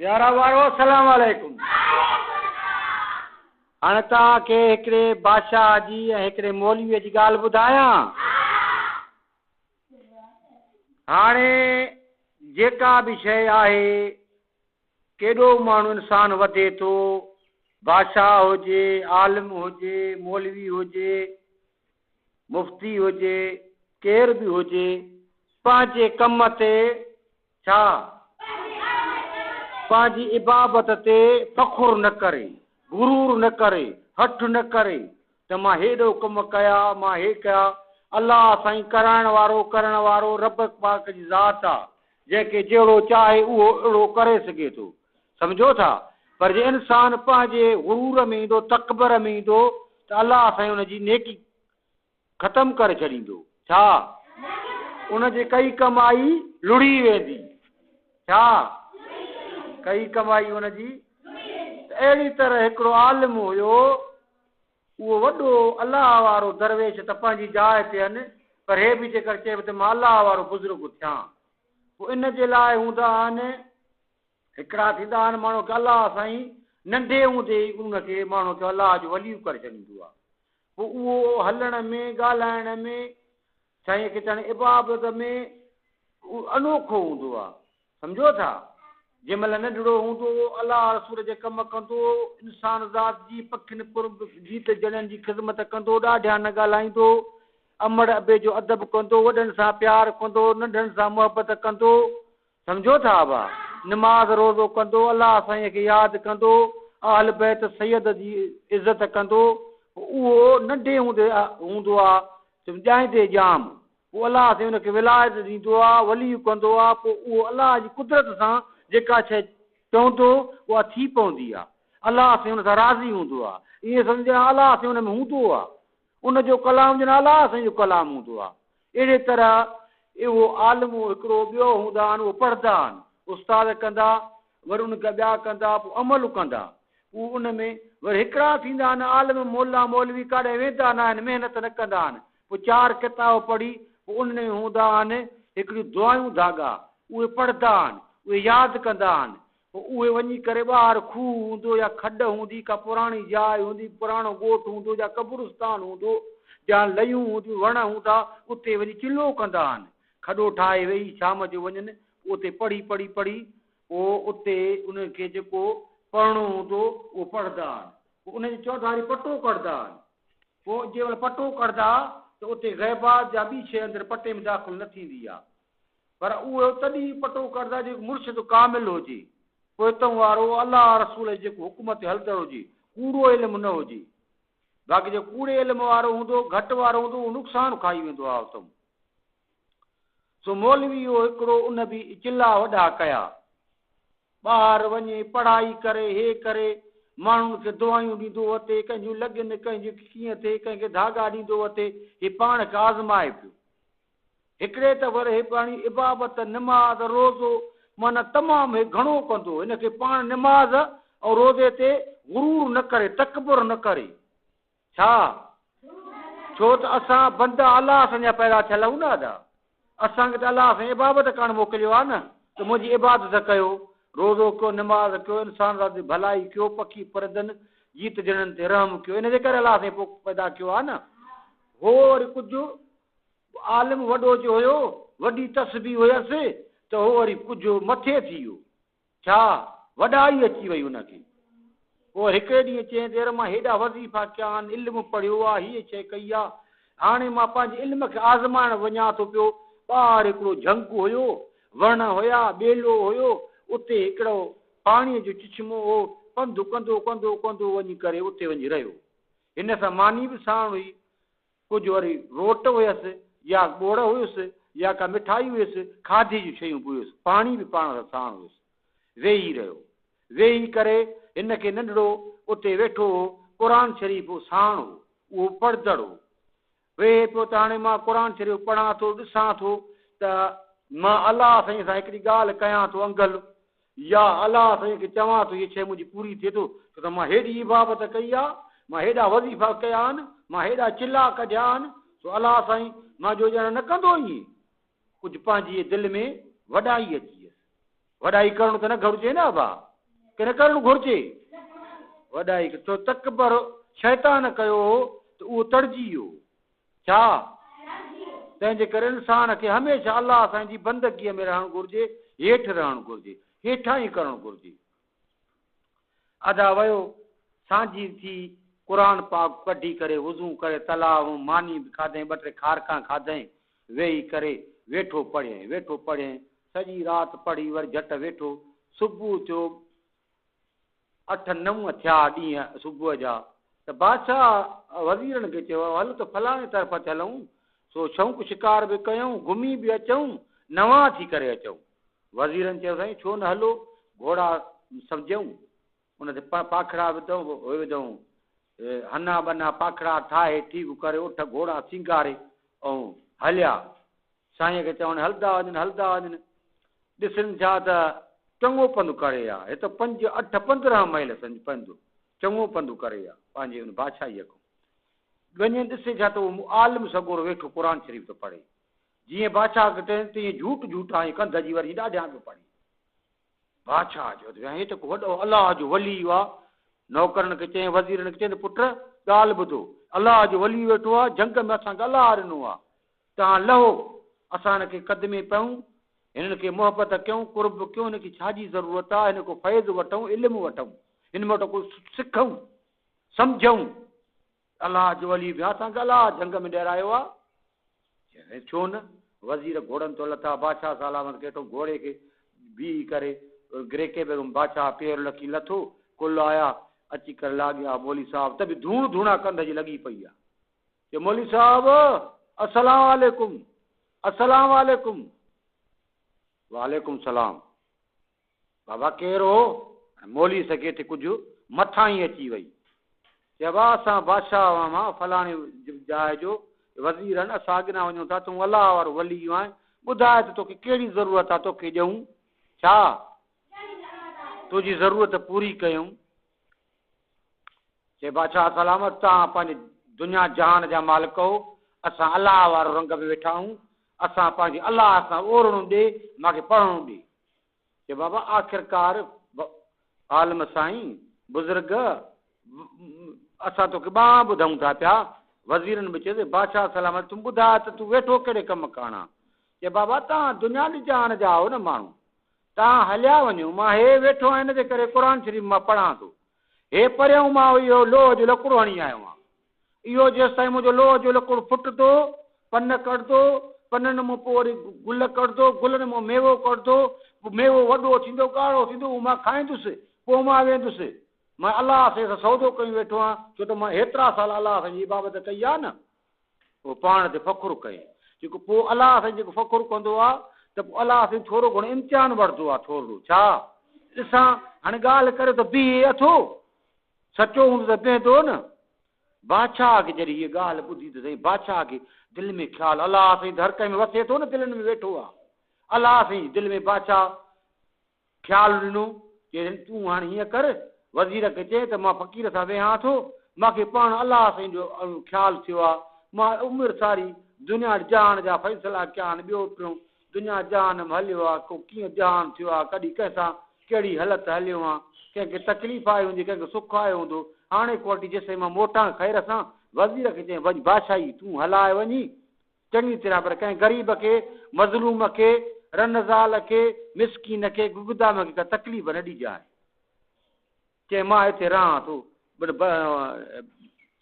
پيارا ٻارو السلام عليڪم. هاڻي توهان کي هڪڙي بادشاهه جي ۽ هڪڙي مولويء جي ڳالهه ٻڌايان. هاڻي جيڪا به شيء آهي، ڪيڏو ماڻهو انسان وڌي ٿو، بادشاهه هجي، عالم هجي، مولوي هجي، مفتي هجي، ڪير به هجي، پنهنجي ڪم تي ڇا پنهنجي عبادت تي فخر نه ڪري، غرور نه ڪري، هٺ نه ڪري ته مان هيڏو ڪم ڪيا، مان هي ڪيا. الله سائين ڪرائڻ وارو، ڪرڻ وارو رب پاڪ جي ذات آ، جنهن کي جهڙو چاهي اهو اهڙو ڪري سگهي ٿو. سمجهو ٿا؟ پر جي انسان پنهنجي غرور ۾ ايندو، تڪبر ۾ ايندو ته الله سائين ان جي نيڪي ختم ڪري ڇڏيندو. ڇا؟ ان جي ڪئي ڪمائي لڙهي ويندي. ڇا؟ ڪئي ڪمائي ان جي. ته اهڙي طرح هڪڙو عالم هيو، اهو وڏو الله وارو درويش ته پنهنجي جاء تي هن، پر هي به جيڪر چئي ته مان الله وارو بزرگ ٿيان، پوء ان جي لاء هوندا آهن، هڪڙا ٿيندا آهن ماڻهو کي الله سائين ننڍي هوندي ئي ان کي ماڻهو کي الله جو ولي ڪري ڇڏيندو آهي. پوء اهو هلڻ ۾، ڳالهائڻ ۾، سائينء کي چوڻ عبادت ۾ انوکو هوندو آ. سمجهو ٿا؟ جنهن مهل ننڍڙو هوندو هو، الله رسول جي ڪم ڪندو هو، انسان ذات جي، پکين پرب، جيت جڻين جي خذمت ڪندو، ڏاڍيان نه ڳالهائيندو، امڙ ابي جو ادب ڪندو، وڏن سان پيار ڪندو، ننڍن سان محبت ڪندو، سمجهو ٿا ابا؟ نماز روزو ڪندو، الله سائينء کي ياد ڪندو، اهل بيت سيد جي عزت ڪندو، پوء اهو ننڍي هوندي هوندو آ، ڄائيندي ڄام، پوء الله سائين ان کي ولايت ڏيندو آ، ولي ڪندو آ، پوء اهو الله جي قدرت سان جيڪا شيء چوندو اها ٿي پوندي آ، الله سائين ان سان راضي هوندو آ، ائين سمجهه ڄڻ الله سائين ان ۾ هوندو آ، ان جو ڪلام ڄڻ الله سائين جو ڪلام هوندو آ. اهڙي طرح اهو عالم هڪڙو ٻيو هوندا آهن اهو پڙهندا آهن، استاد ڪندا، وري ان کان ٻيا ڪندا، پوء عمل ڪندا، پوء ان ۾ وري هڪڙا ٿيندا آهن عالم ملا مولوي ڪاڏانهن ويندا نه آهن محنت نه ڪندا آهن، پوء چار ڪتاب پڙهي پوء انهن ۾ هوندا آهن هڪڙيون دعايون ڌاڳا اهي پڙهندا آهن، اهي ياد ڪندا آهن، پوء اهي وڃي ڪري ٻاهر کوهه هوندو يا کڏ هوندي، ڪا پراڻي جاء هوندي، پراڻو ڳوٺ هوندو يا قبرستان هوندو يا ليون هونديون، وڻ هوندا، اتي وڃي چلو ڪندا آهن. کڏو ٺاهي ويهي شام جو وڃن، پوء اتي پڙهي پڙهي پڙهي پوء اتي انهن کي جيڪو پڙهڻو هوندو اهو پڙهندا آهن. پوء انهن جي چوڌاري پٽو ڪڍندا آهن. پوء جنهن مهل پٽو ڪڍندا ته اتي غيبات يا ٻي شيء اندر پٽي ۾ داخل نه ٿيندي آهي. پر اهو تڏهن پٽو ڪڍندا جيڪو مرشد ڪامل هجي، پوئتئون وارو الله رسول جي جيڪو حڪم تي هلندڙ هجي، ڪوڙو علم نه هجي. باقي جيڪو ڪوڙي علم وارو هوندو، گهٽ وارو هوندو، اهو نقصان کائي ويندو آهي اتئون. سو مولوي اهو هڪڙو ان به چلا وڏا ڪيا. ٻاهر وڃي پڙهائي ڪري هي ڪري، ماڻهن کي دعايون ڏيندو وتي، ڪنهن جون لڳن، ڪنهن جون ڪيئن ٿئي، ڪنهن کي ڌاڳا ڏيندو وتي، هي پاڻ کي آزمائي پيو. هڪڙي ته ور هي پاڻي عبابت، نماز، روزو معنيٰ تمام هي گهڻو ڪندو، هن کي پاڻ نماز ۽ روزي تي غرور نه ڪري، تڪبر نه ڪري. ڇا؟ ڇو ته اسان بندا الله سان جا پيدا ٿيل آهيون نه ادا. اسان کي ته الله سائين عبابت ڪرڻ موڪليو آهي نه ته منهنجي عبادت ڪيو، روزو ڪيو، نماز ڪيو، انسان ذات جي ڀلائي ڪيو، پکي پرندن، جيت جڻن تي رحم ڪيو، ان جي ڪري الله سائين پوء پيدا ڪيو آهي نه. هو وري ڪجهه عالم وڏو جو هيو، وڏي تسبيح هيس ته هو وري ڪجهه مٿي ٿي ويو. ڇا وڏائي اچي وئي هن کي. پوء هڪڙي ڏينهن چيائين ته يار مان هيڏا وظيفا ڪيا آهن، علم پڙهيو آ، هيء شيء ڪئي آ، هاڻي مان پنهنجي علم کي آزمائڻ وڃان ٿو پيو. ٻاهر هڪڙو جهنگ هيو، وڻ هيا، ٻيلو هيو، اتي هڪڙو پاڻيء جو چشمو هو، پنڌ ڪندو ڪندو ڪندو وڃي ڪري اتي وڃي رهيو. هن سان ماني به ساڻ هئي. ڪجهه وري روٽ هيس يا ڳوڙ هيس يا ڪا مٺائي هيس، کاڌي جون شيون به هيس، پاڻي به پاڻ سان ساڻ هيس. ويهي رهيو. ويهي ڪري هن کي ننڍڙو اتي ويٺو هو، قرآن شريف ساڻ هو، اهو پڙهندڙ هو. ويهي پيو ته هاڻي مان قرآن شريف پڙهان ٿو، ڏسان ٿو ته مان الله سائين سان هڪڙي ڳالهه ڪيان ٿو انگل، يا الله سائين کي چوان ٿو هيء شيء منهنجي پوري ٿئي ٿو، ڇو ته مان هيڏي عبادت ڪئي آ، مان هيڏا وظيفا ڪيا آهن، مان هيڏا چلا ڪڍيا آهن، سو الله سائين مان جو ڄڻ نه ڪندو ائين. ڪجهه پنهنجي دل ۾ وڏائي اچي ويس. وڏائي ڪرڻ ته نه گهرجي نه ابا. ڪي نه ڪرڻ گهرجي؟ وڏائي ڇو تڪبر شيطان ڪيو هو ته اهو تڙجي ويو. ڇا؟ تنهن جي ڪري انسان کي هميشه الله سائين جي بندگيء ۾ رهڻ گهرجي، هيٺ رهڻ گهرجي، هيٺائين ڪرڻ گهرجي. ادا ويو، سانجهي ٿي، قرآن پاڪ ڪڍي ڪري وضو ڪري تلاء مان ماني به کاڌئين، ٻه ٽي کارڪان کاڌئين، ويهي ڪري ويٺو پڙهيائين، ويٺو پڙهيائين، سڄي رات پڙهي وري جهٽ ويٺو، صبح ٿيو، اٺ نو ٿيا ڏينهن صبح جا ته بادشاهه وزيرن کي چيو، هل ته فلاڻي طرف تي هلون، سو شوق شڪار به ڪيون، گهمي به اچون، نوان ٿي ڪري اچون. وزيرن چيو، سائين ڇو نه هلو، گهوڙا سمجهيون، ان تي پاکڙا وڌئون، وڌئون، هنا ٻنا پاکڙا ٺاهي ٺيڪ ڪري اٺ گهوڙا سينگاري ۽ هليا. سائينء کي چون، هلدا وڃن، هلدا وڃن. ڏسن ڇا ته چڱو پنڌ ڪري آ. هت پنج، اٺ، 15 ميل پنڌ چڱو پنڌ ڪري آ، پنهنجي ان بادشاهيء کان. وڃي ڏسي ڇا ته اهو عالم سڳورو ويٺو قرآن شريف ٿو پڙهي. جيئن بادشاهه کي ٽين، تيئن جهوٽ جهوٽان ۽ ڪنڌ جي وري ڏاڍيان پيو پڙهي. بادشاهه چيو ته هي ته ڪو وڏو الله جو ولي آ. نوڪرن کي چيائين، وزيرن کي چيائين ته پٽ ڳالهه ٻڌو، الله جو ولي ويٺو آ، جهنگ ۾ اسان کي الله ڏنو آ، توهان لهو، اسان هن کي قدمي پيون، هنن کي محبت ڪيون، قرب ڪيون، هن کي ڇا جي ضرورت آ، هن کان فيض وٺون، علم وٺون، هن وٽ ڪجهه سکون، سمجهون. الله جو ولي به اسان کي الله جهنگ ۾ ڏيرايو آ. چيائين ڇو نه؟ وزير گهوڙن تان لٿا، بادشاهه سلامت کي ڏٺو، گهوڙي کي بيهي ڪري گريڪي بيگم بادشاهه پير لکي لٿو، ڪل آيا، اچي ڪري لاڳيا، مولوي صاحب ته به ڌوڻ ڌوڻا ڪنڌ جي لڳي پئي آ. چيو مولوي صاحب السلام عليڪم، السلام عليڪم. وعليڪم السلام. بابا ڪير هو؟ مولوي سگهي ٿي ڪجهه مٿان ئي اچي وئي. چئبا اسان بادشاهه مان فلاڻي جاء جو وزير آهن، اسان اڳنا وڃون ٿا، تون الله وارو ولي آهين، ٻڌاء ته توکي ڪهڙي ضرورت آهي، توکي ڏيون ڇا؟ تنهنجي ضرورت پوري ڪيون. چي بادشاهه سلامت توهان پنهنجي دنيا جهان جا مالڪ هو، اسان الله وارو رنگ ۾ ويٺا آهيون، اسان پنهنجي الله سان اورڻو ڏي، مان کي پڙهڻو ڏي. چي بابا آخرڪار عالم سائين، بزرگ، اسان توکي ٻانهن ٻڌائون ٿا پيا. وزيرن به چيس، بادشاهه سلامت تون ٻڌاء ته تون ويٺو ڪهڙي ڪم ڪاڻ آن؟ چي بابا توهان دنيا جهان جا آهو نه ماڻهو، توهان هليا وڃو، مان هي ويٺو آهيان ان جي ڪري قرآن شريف مان پڙهان ٿو. هي پريون مان اهو لوهه جو لڪڙو هڻي آيو آهيان. اهو جيستائين منهنجو لوهه جو لڪڙو ڦٽندو، پن ڪڍندو، پنن مان پوء وري گل ڪڍندو، گلن مان ميوو ڪڍندو، پوء ميوو وڏو ٿيندو، ڳاڙهو ٿيندو، اهو مان کائيندس، پوء مان ويندس. مان الله سائين سان سودو ڪيون ويٺو آهيان، ڇو ته مان هيترا سال الله سائين جي عبادت ڪئي آهي نه. پوء پاڻ تي فخر ڪيائين. جيڪو پوء الله سائين جيڪو فخر ڪندو آ ته پوء الله سائين ٿورو گهڻو امتحان وٺندو آ ٿورڙو ڇا ڏسان هاڻي ڳالهه ڪري ته بيهي اٿو سچو هوندو ته بيهندو نه. بادشاهه کي جڏهن هيء ڳالهه ٻڌي ته سائين بادشاهه کي دل ۾ خيال الله سائين ته هر ڪنهن ۾ وسي ٿو نه دلن ۾ ويٺو آ الله سائين دل ۾ بادشاهه خيال ڏنو، چيائين، تون هاڻ هيئن ڪر، وزير کي چئه ته مان فقير سان ويهان ٿو، مان کي پاڻ الله سائين جو خيال ٿيو آ، مان عمر ساري دنيا جهان جا فيصلا ڪيا آهن، ٻيو ٽيون دنيا جهان م هليو آ، ڪو ڪيئن جهان ٿيو آ، ڪڏهن ڪنهن سان ڪهڙي هلت هليو آن، ڪنهن کي تڪليف آئي هوندي، ڪنهن کي سک آيو هوندو، هاڻي ڪوٽي جيسين مان موٽان خير سان، وزير کي چيائين، وڃ بادشاهي تون هلاء وڃي، چڱي طرح پر ڪنهن غريب کي، مظلوم کي، رن زال کي، مسڪين کي، گگدام کي ڪا تڪليف نه ڏجانء. چيائين، مان هتي رهان ٿو،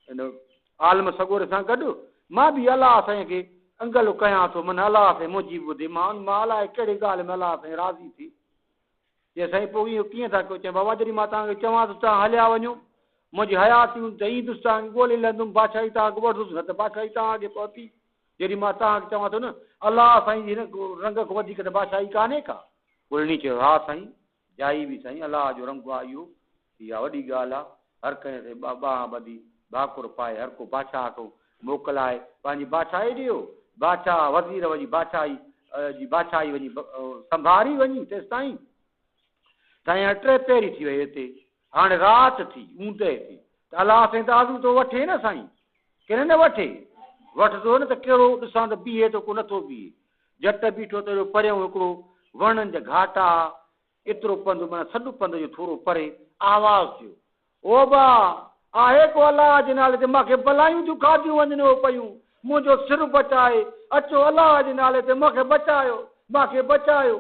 هن عالم سڳوري سان گڏ، مان به الله سائين کي انگل ڪيان ٿو، من الله سائين منهنجي به ٻڌي، مان الائي ڪهڙي ڳالهه ۾ الله سائين راضي ٿي. چيائين، سائين پوء اهو ڪيئن ٿا ڪيو؟ چيائين، بابا جڏهن مان توهان کي چوان ٿو توهان هليا وڃو، منهنجي حياتي هوندي ته ايندس توهان کي ڳولي لهندم، بادشاهي توهان کي وٺندس، نه ته بادشاهي توهان کي پهتي. جڏهن مان توهان کي چوان ٿو نه، الله سائين جي هن رنگ کان وڌيڪ ته بادشاهي ڪانهي ڪا. گلڻي چيو، ها سائين، جائي به سائين، الله جو رنگ آهي اهو، اها وڏي ڳالهه آهي، هر ڪنهن کي ٻانهن ٻڌي ڀاڪر پائي هر ڪو بادشاهه کان موڪلائي پنهنجي بادشاهي ڏيو، بادشاهه وزير وڃي بادشاهي جي بادشاهي وڃي سنڀاري وڃي تيستائين سائين هاڻي ٽي پهري ٿي وئي هتي هاڻي رات ٿي اوندهه ٿي ته الله سائين ته آزمودو ٿو وٺي نه سائين ڪنهن نه وٺي وٺندو نه ته ڪهڙو ڏسان ته بيهي ٿو ڪو نٿو بيهي جٽ بيٺو ته اهڙو پريون هڪڙو وڻن جا گهاٽا ايترو پنڌ معنيٰ سڏ پنڌ جو ٿورو پري آواز ٿيو، او با! آهي ڪو الله جي نالي تي مان کي بلايون ٿيون کاڌيون وڃن او پيون، منهنجو سر بچائي اچو الله جي نالي تي مان کي بچايو، مان کي بچايو.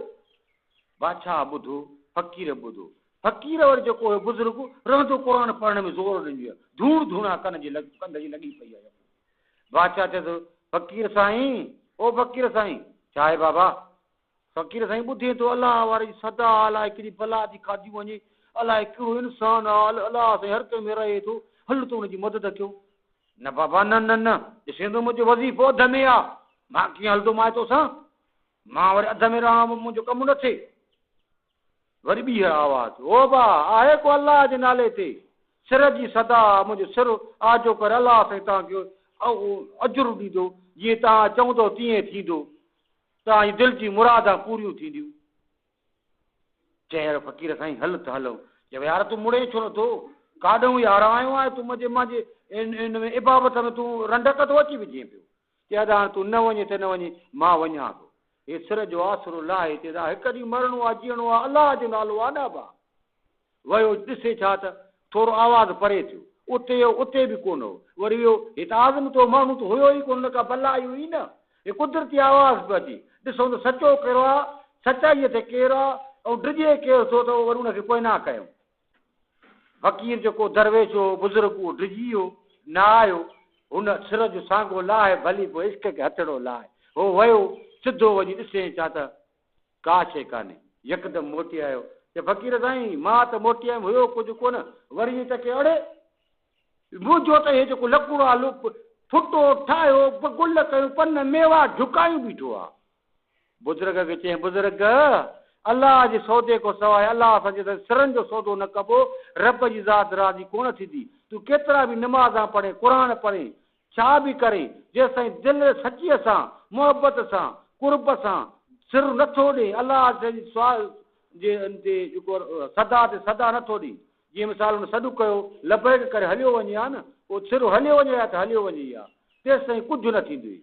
بادشاهه ٻڌو، فقير ٻڌو. فقير وري جيڪو هيو بزرگ، رهندو قرآن پڙهڻ ۾ زور ڏنو ويو، ڌوڻ ڌوڻا ڪن جي ڪنڌ جي لڳي پئي آهي. بادشاهه چيس، فقير سائين، او فقير سائين! ڇا آهي بابا؟ فقير سائين ٻڌين ٿو الله واري جي صدا الائي ڪهڙي بلا ٿي کاڌي وڃي، الائي ڪهڙو انسان آ، الله سائين هر ڪنهن ۾ رهي ٿو، هل ته ان جي مدد ڪيون. نه بابا نه نه نه، ڏسين ٿو منهنجو وظيفو اڌ ۾ آ، مان ڪيئن هلندومانء توسان، مان وري اڌ ۾ رهان منهنجو ڪم نه ٿئي. وري ٻيهر آواز، او با، آهي ڪو الله جي نالي تي، سر جي صدا آ، منهنجو سر آجو ڪري الله سائين توهان کي اجر ڏيندو، جيئن توهان چوندؤ تيئن ٿيندو. توهان جي دل جي مرادان پوريون ٿينديون. چيائين فقير سائين هل ته هلون. چيو يار تون مڙين ڇو نٿو؟ ڪاڏهون يار آيو آهين تون منهنجي مانجي ان ۾ عبابت ۾ تون رنڊڪ ٿو اچي وجهين پيو. چي ادا هاڻ تون نه وڃين ته نه وڃين مان وڃان ٿو. هي سر جو آسرو لاهي چي ادا هڪ ڏينهن مرڻو آ جيئڻو آ الله جو نالو آ نه ابا. ويو، ڏسي ڇا ته ٿورو آواز پري ٿيو. اتي ويو، اتي به ڪونه هو. وري ويو، هي ته آزمتو ماڻهو ته هيو ئي ڪونه، نه ڪا بلا ئي هئي نه. هي قدرتي آواز پيو اچي. ڏسون ته سچو ڪير آ، سچائيء تي ڪير آ ۽ ڊڄي ڪير ٿو ته وري ان کي پوئنا ڪيون. فقير جيڪو درويش هو، بزرگ، اهو ڊڄي ويو، نه آيو. هن سر جو سانگو لاهه، ڀلي پوء عشق کي هٿڙو لاهه. هو ويو، سڌو وڃي ڏسين ڇا ته ڪا شيء ڪانهي. يڪدم موٽي آيو. چي فقير سائين، مان ته موٽي آيم، هيو ڪجهه ڪونه. وري ائين چڪي، اڙي! منهنجو ته هي جيڪو لڪڙو آ، لپ، ڦٽو ٺاهيو، گل ڪيون، پن ميوا جهڪايون بيٺو آ. بزرگ کي چيائين، بزرگ! الله جي سودي کان سواء الله سان جيستائين سرن جو سودو نه ڪبو، رب جي ذات راضي ڪونه ٿيندي. تون ڪيترا به نمازان پڙهين، قرآن پڙهين، ڇا به ڪرين، جيستائين دل سچيء سان، محبت سان، قرب سان، سر نه ٿو ڏئين، الله جي سوال جي تي جيڪو صدا تي صدا نه ٿو ڏئين، جيئن مثال هن سڏ ڪيو، لبيڪ ڪري هليو وڃي ها نه، پوء سر هليو وڃي ها ته هليو وڃي ها، تيستائين ڪجهه نه ٿيندوئي.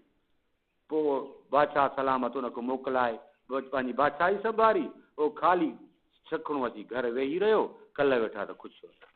پوء بادشاهه سلامت ان کي موڪلائي، پنهنجي بادشاهي سنڀاري، اهو خالي سکڻو اچي گهر ويهي رهيو، ڪلهه ويٺا ته خوش هئا.